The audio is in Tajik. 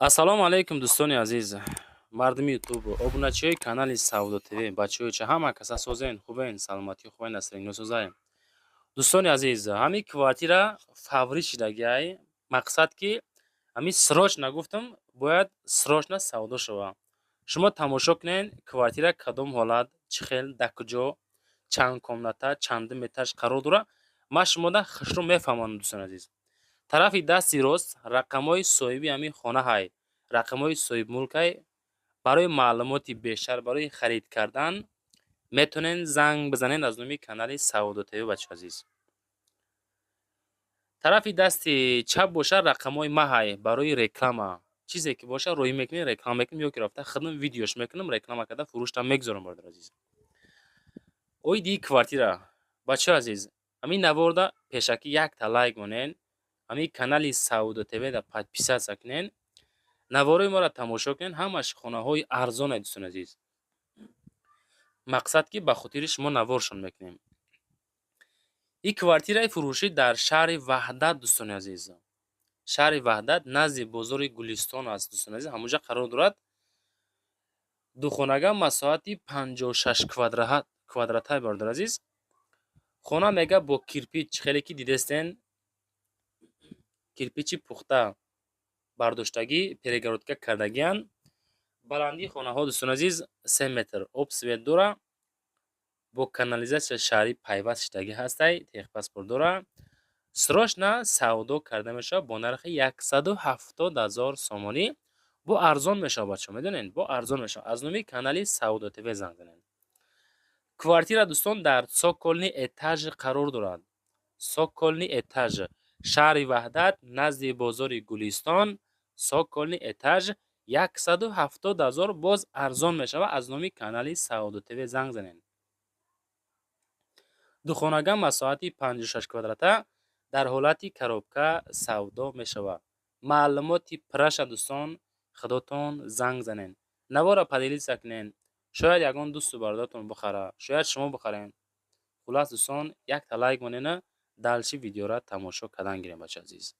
Ассалому алайкум, дӯстони азиз, мардуми Ютуб, обуначиҳои канали Савдо ТВ, бачаҳои ча, ҳама каса созен, хубен, саломатӣ хубен, насрино созаем. Дӯстони азиз, ҳамин квартира фаврӣ шидагиай, мақсад ки ҳамин срочно гуфтам, бояд срочно савдо шава. Шумо тамошо кунед, квартира кадом ҳолат, чӣ хел, дар куҷо, чанд комната, чандум этаж қарор дорад, ман шумода хушрӯ мефаҳмонам, дӯстони азиз. Тарафи дасти рост рақамҳои соҳиби ҳамин хона ҳай, рақамҳои соҳибмулкай. Барои маълумоти бештар, барои харид кардан метавонед занг бизанед аз номи канали Савдо ТВ, бачаҳои азиз. Тарафи дасти чап бошад, рақамҳои ма ҳай барои реклама. Чизе ки бошад, роҳӣ мекунем, реклама мекунем ё ки рафта худам видеош мекунам, реклама карда фурӯштам мегузорам, бародари азиз. Оиди квартира, бачаҳои азиз, ҳамин наворда пешакӣ якта лайк монед, ҳамин канали Савдо ТВ-да подписаться кунед, наворҳои моро тамошо кунед, ҳамаш хонаҳои арзоне, дӯстони азиз. Мақсад ки ба хотири шумо наворшон мекунем. Ин квартираи фурӯшӣ дар шаҳри Ваҳдат, дӯстони азиз. Шаҳри Ваҳдат, назди бозори Гулистон аст, дӯстони азиз, ҳамонҷа қарор дорад. Духонага масоҳати 56 квадратаи, бародари азиз. Хона мега бо кирпич, хеле ки дидестен, кирпичи пухта бардоштагӣ, перегородка кардагианд. Баландии хонаҳо, дӯстони азиз, 3 метр, об, свет дора, бо канализатсияи шаҳрӣ пайваст шудагӣ ҳастай, техпаспорт дора. Срочно савдо карда мешавад бо нархи 170 000 сомонӣ. Бо арзон мешавад, бачаҳо, медонед, бо арзон мешавад. Аз номи канали Савдо ТВ занг занед. Квартира, дӯстон, дар цокольный этаж қарор дорад. Цокольный этаж, шаҳри Ваҳдат, назди бозори Гулистон, цокольный этаж, 170 000, боз арзон мешавад. Аз номи канали Савдо ТВ занг занед. Духонага масоҳати 56 квадрата дар ҳолати коробка савдо мешавад. Маълумоти пурраша, дӯстон, худотон занг занед. Навора поделиться кунед, шояд ягон дӯсту бародаратон бихара, шояд шумо бихаред. Хуллас, дӯстон, якта лайк монена, дальше видеора тамошо кардан гирем, бачаи азиз.